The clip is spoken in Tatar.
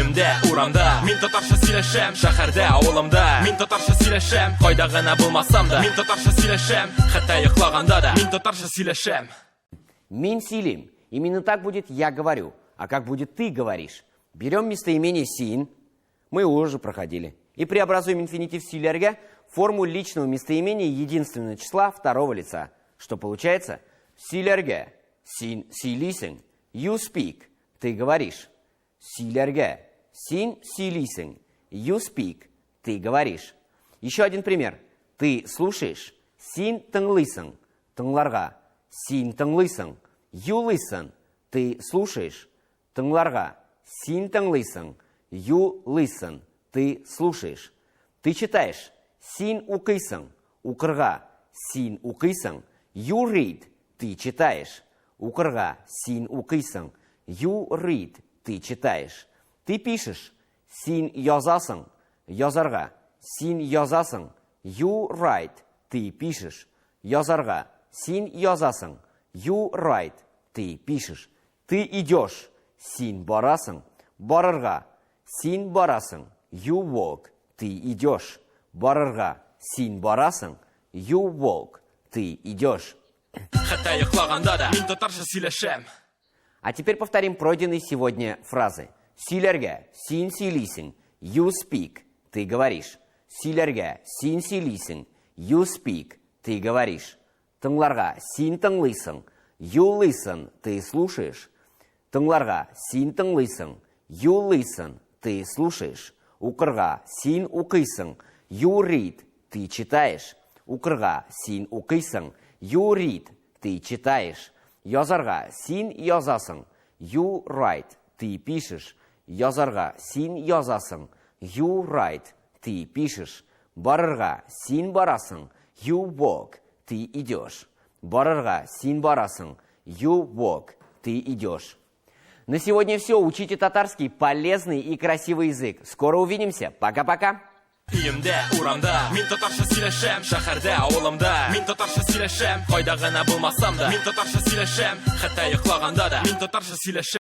Өемдә, урамда мин татарча сөйләшәм, шәһәрдә, авылымда мин татарча сөйләшәм, кайда гына булмасам да мин татарча сөйләшәм, хәтта йоклаганда да мин татарча сөйләшәм. Мин сөйлим. Именно так будет «я говорю». А как будет «ты говоришь»? Берем местоимение «син», мы его уже проходили, и преобразуем инфинитив «сөйләргә» в форму личного местоимения единственного числа второго лица. Что получается? Сөйләргә. Син сөйлисең. You speak. Ты говоришь. Сөйләргә. Син сөйлисең. You speak. Ты говоришь. Еще один пример. Ты слушаешь. Син тыңлыйсың. Тыңларга. Син тыңлыйсың. You listen. Ты слушаешь. Тыңларга. Син тыңлыйсың. You listen. Ты слушаешь. Ты читаешь. Син укыйсың. Укырга. Син укыйсың. You read. Ты читаешь. Укырга. Син укыйсың. You read. Ты читаешь. Ты пишешь. Син язасың. Язарга. Син язасың. You write. Ты пишешь. Язарга. Син язасың. You write. Ты пишешь. Ты идешь. Син барасың. Барырга. Син барасың. You walk. Ты идешь. Барырга. Син барасың. You walk. Ты идешь. Хәтта йоклаганда да мин татарча сөйләшәм. А теперь повторим пройденные сегодня фразы. Сөйләргә, син сөйлисең. You speak. Ты говоришь. Сөйләргә, син сөйлисең. You speak. Ты говоришь. Тыңларга, син тыңлыйсың. You listen. Ты слушаешь. Тыңларга, син тыңлыйсың. You listen. Ты слушаешь. Укырга, син укыйсың. You read. Ты читаешь. Укырга, син укыйсың. You read. Ты читаешь. Язарга, син язасың. You write. Ты пишешь. Язарга, син язасың. You write. Ты пишешь. Барырга, син барасың. You walk. Ты идешь. Барырга, син барасың. You walk. Ты идешь. На сегодня все. Учите татарский, полезный и красивый язык. Скоро увидимся. Пока-пока. Өемдә, урамда мин татарча сөйләшәм, шәһәрдә, авылымда мин татарча сөйләшәм, кайда гына булмасам да мин татарча сөйләшәм, хәтта йоклаганда да мин татарча сөйләшәм.